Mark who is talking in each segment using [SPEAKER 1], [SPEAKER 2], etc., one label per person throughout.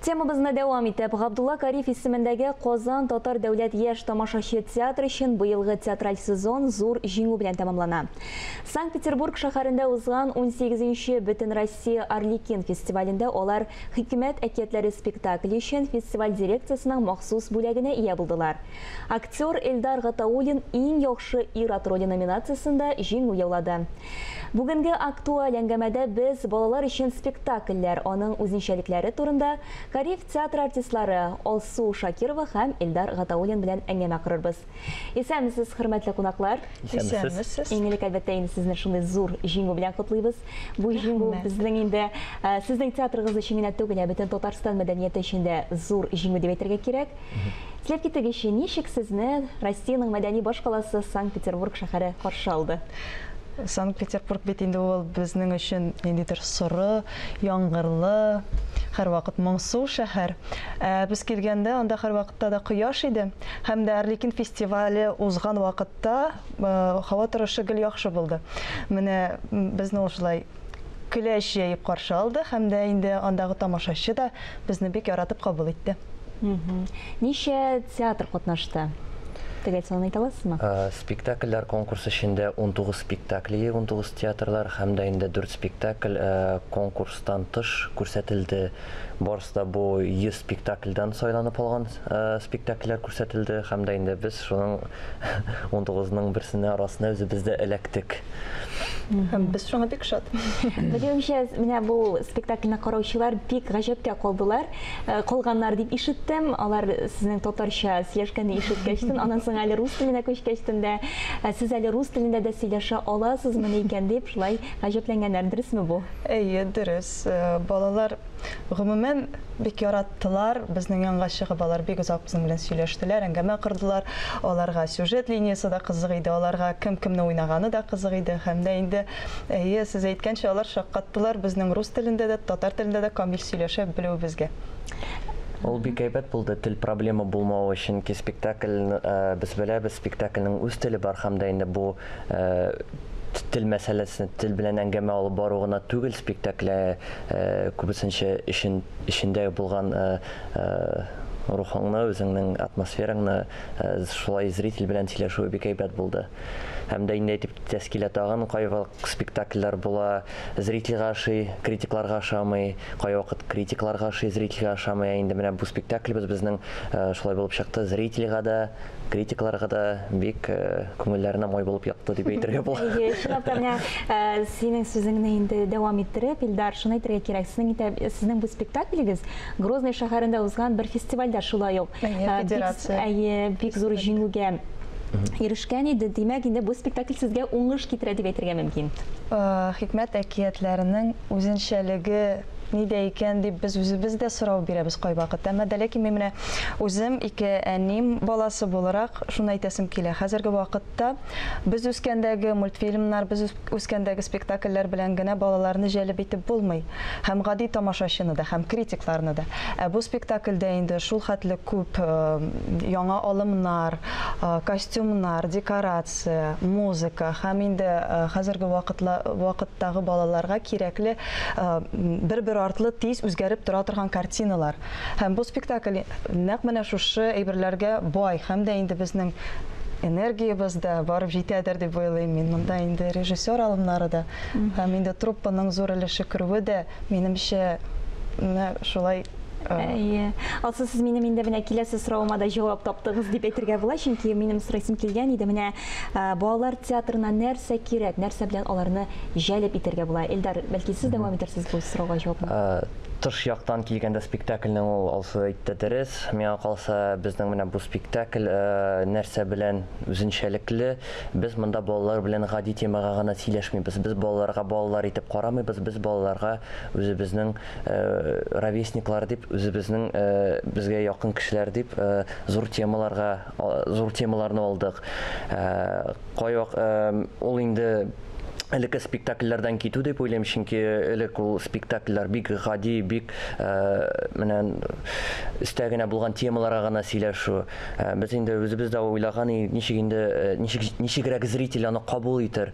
[SPEAKER 1] Темабызны дәвам итеп, Габдулла Кариев исемендәге Казан татар дәүләт яшь тамашачы театры өчен быелгы театраль сезон зур җиңү белән тәмамлана. Санкт-Петербург шәһәрендә узган 18-нче Бөтенроссия Арлекин фестивалендә алар Хикмәт әкиятләре спектакле өчен фестиваль дирекциясенең махсус бүләгенә ия булдылар. Актер Эльдар Гатауллин иң яхшы ир-ат роле номинациясендә җиңү яулады. Бүгенге актуаль әңгәмәдә без балалар өчен спектакльләр, аның үзенчәлекләре турында Кариев театры артистлары Алсу Шакирова һәм Эльдар Гатауллин белән әңгәмә корырбыз. Исәнмесез, хөрмәтле кунаклар.
[SPEAKER 2] Исәнмесез.
[SPEAKER 1] Иң элек, әлбәттә, инде сезне шундый зур җиңү белән котлыйбыз. Бу җиңү безнең инде сезнең театрыгыз өчен генә түгел, ә бөтен Татарстан мәдәнияте өчен дә зур җиңү дип әйтергә кирәк. Сөйләп китегезче, ничек сезне Россиянең мәдәни башкаласы Санкт-Петербург шәһәре каршы алды?
[SPEAKER 2] Санкт-Петербург бит инде ул безнең өчен ниндидер соры, яңгырлы, һәрвакыт моңсу шәһәр. Ә без килгәндә анда һәрвакытта да кояш иде. Һәм дә Арлекин фестивале узган вакытта һава торышы гел яхшы булды. Менә безне ул шулай көләч җәеп каршы алды һәм дә инде андагы тамашачы да безне бик яратып кабул итте.
[SPEAKER 1] Ничә театр катнашты? Төгәл санын әйтә аласызмы?
[SPEAKER 3] Спектакльләр конкурс эчендә 19 спектакль, 19 театрлар һәм дә инде 4 спектакль конкурстан тыш күрсәтелде. Барысы да бу 100 спектакльдән сайланып алган спектакльләр күрсәтелде һәм дә инде без шуның 19-ның берсенә арасына үзебез дә эләктек.
[SPEAKER 2] Һәм без шуңа бик шат.
[SPEAKER 1] Белүемчә, менә бу спектакльне караучылар бик гаҗәпкә калдылар. Калганнар дип ишеттем. Алар сезнең татарча сөйләшкәнне ишеткәчтен, аннан соң әле рус теленә күчкәчтен дә, сез әле рус телендә дә сөйләшә аласызмыни икән дип, шулай гаҗәпләнгәннәр. Дөресме бу?
[SPEAKER 2] Әйе, дөрес. Балалар гомумән бик яраттылар. Безнең янга чыгып, алар бик озак безнең белән сөйләштеләр, әңгәмә кордылар. Аларга сюжет линиясе дә кызык иде, аларга кем кемне уйнаганы да кызык иде. Һәм дә инде, әйе, сез әйткәнчә, алар шаккаттылар безнең рус телендә дә, татар телендә дә камил сөйләшә белүебезгә.
[SPEAKER 3] Ул бик әйбәт булды, тел проблема булмавы, чөнки спектакль, без беләбез, спектакльнең үз теле бар һәм дә инде бу тел мәсьәләсен, тел белән әңгәмә алып бару гына түгел, спектакль күбесенчә эчен, эчендә булган рухыңны, үзеңнең атмосфераңны шулай зритель белән сөйләшүе бик әйбәт булды. Һәм дә инде әйтеп китәсе килә тагын, кайвакыт спектакльләр була, зрительгә ошый, критикларга ошамый, кайвакыт критикларга ошый, зрительгә ошамый. Ә инде менә бу спектаклебез безнең шулай булып чыкты, зрительгә дә, критикларга да бик күңелләренә май булып ятты дип әйтергә була.
[SPEAKER 1] Әйе, чынлап та менә синең сүзеңне инде дәвам иттереп, Илдар, шуны әйтергә кирәк, сезнең сезнең бу спектаклегез Грозный шәһәрендә узган бер фестивальдә шулай ук.
[SPEAKER 2] Федерация.
[SPEAKER 1] Әйе, бик зур җиңүгә ирешкән иде. Димәк, инде бу спектакль сезгә уңыш китерә дип әйтергә мөмкин.
[SPEAKER 2] Хикмәт әкиятләренең үзенчәлеге нидә икән дип без үзебез дә сорау бирәбез кайвакыт. Әмма дә ләкин мин менә үзем ике әним баласы буларак шуны әйтәсем килә. Хәзерге вакытта без үскәндәге мультфильмнар, без үскәндәге спектакльләр белән генә балаларны җәлеп итеп булмый. Һәм гади тамашачыны да, һәм критикларны да. Ә бу спектакльдә инде шул хәтле күп яңа алымнар, костюмнар, декорация, музыка һәм инде хәзерге вакыттагы балаларга кирәкле бер-бер артлы тиз үзгәреп тора торган картиналар. Һәм бу спектакль нәкъ менә шушы әйберләргә бай, һәм дә инде безнең энергиябез дә барып җитәдер дип уйлыйм мин. Монда инде режиссер алымнары да һәм инде труппаның зур өлеше керүе дә, минемчә, менә шулай.
[SPEAKER 1] Әйе. Алсу, сез минем инде менә киләсе соравыма да җавап таптыгыз дип әйтергә була, чөнки минем сорыйсым килгән иде, менә балалар театрына нәрсә кирәк, нәрсә белән аларны җәлеп итәргә була? Эльдар, бәлки сез дәвам итәрсез бу сорауга җавапны?
[SPEAKER 3] Тыш яктан килгәндә спектакльнең ул Алсу әйтте дөрес. Миңа калса, безнең менә бу спектакль нәрсә белән үзенчәлекле? Без монда балалар белән гади темага гына сөйләшмибез. Без балаларга балалар итеп карамыйбыз, без балаларга үзебезнең ровесниклар дип, үзебезнең безгә якын кешеләр дип зур темаларга, зур темаларны алдык. Кайвак ул инде Элекке спектакльләрдән китү дип уйлыйм, чөнки элек ул спектакльләр бик гади, бик менә өстә генә булган темаларга гына сөйләшү. Без инде үзебез дә уйлаган, ничек инде ничек ничегрәк зритель аны кабул итер.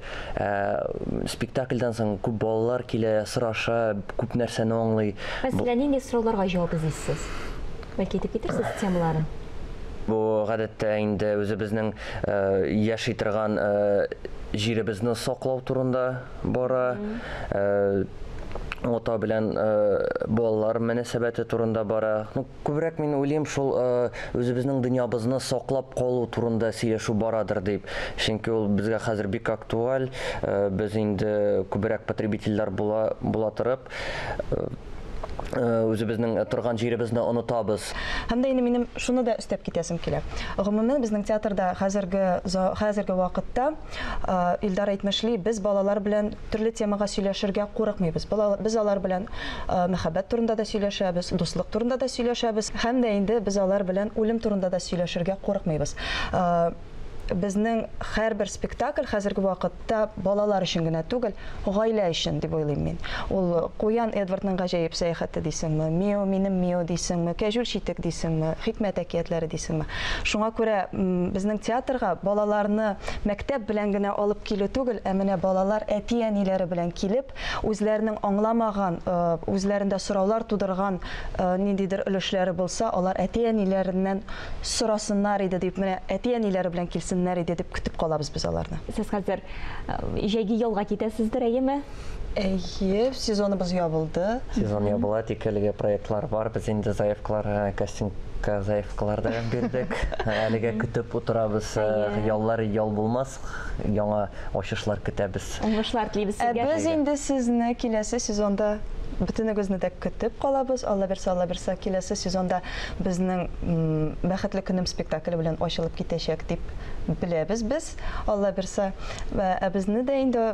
[SPEAKER 3] Спектакльдән соң күп балалар килә, сораша, күп нәрсәне аңлый.
[SPEAKER 1] Мәсәлән, нинди сорауларга җавап эзлисез? Бәлки әйтеп китерсез темаларын?
[SPEAKER 3] Бу гадәттә инде үзебезнең яши торган җиребезне саклау турында бара. Ата белән балалар мөнәсәбәте турында бара. Ну, күбрәк мин уйлыйм, шул үзебезнең дөньябызны саклап калу турында сөйләшү барадыр дип. Чөнки ул безгә хәзер бик актуаль. Без инде күбрәк потребительләр була, була торып, үзебезнең торган җиребезне онытабыз.
[SPEAKER 2] Һәм дә инде минем шуны да өстәп китәсем килә. Гомумән, безнең театрда хәзерге хәзерге вакытта Илдар әйтмешли, без балалар белән төрле темага сөйләшергә курыкмыйбыз. Без алар белән мәхәббәт турында да сөйләшәбез, дуслык турында да сөйләшәбез, һәм дә инде без алар белән үлем турында да сөйләшергә курыкмыйбыз. Безнең һәрбер спектакль хәзерге вакытта балалар өчен генә түгел, гаилә өчен дип уйлыйм мин. Ул Куян Эдвардның гаҗәеп сәяхәте дисеңме, Мио, минем Мио дисеңме, Кәҗүл читек дисеңме, Хикмәт әкиятләре дисеңме. Шуңа күрә безнең театрга балаларны мәктәп белән генә алып килү түгел, ә менә балалар әти-әниләре белән килеп, үзләренең аңламаган, үзләрендә сораулар тудырган ниндидер өлешләре булса, алар әти-әниләреннән сорасыннар иде дип, менә әти-әниләре белән килсеннәр иде дип көтеп калабыз без аларны.
[SPEAKER 1] Сез хәзер җәйге ялга китәсездер, әйеме?
[SPEAKER 2] Әйе, сезоныбыз ябылды.
[SPEAKER 3] Сезон ябыла, тик әлегә проектлар бар. Без инде заявкалар, кастингка заявкалар да бирдек. Әлегә көтеп утырабыз. Яллар ял булмас, яңа ачышлар көтәбез.
[SPEAKER 1] Уңышлар телибез сезгә.
[SPEAKER 2] Ә без инде сезне киләсе сезонда бөтенегезне дә көтеп калабыз. Алла бирсә, Алла бирсә, киләсе сезонда безнең Бәхетле көнем спектакле белән ачылып китәчәк дип беләбез без. Алла бирсә, ә безне дә инде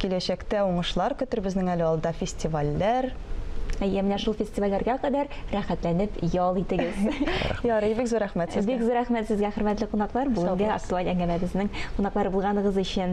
[SPEAKER 2] киләчәктә уңышлар көтер, безнең әле алда фестивальләр.
[SPEAKER 1] Әйе, менә шул фестивальләргә кадәр рәхәтләнеп ял итегез.
[SPEAKER 2] Ярый, бик зур рәхмәт сезгә.
[SPEAKER 1] Бик зур рәхмәт сезгә, хөрмәтле кунаклар, бүгенге актуаль әңгәмәбезнең кунаклары булганыгыз өчен.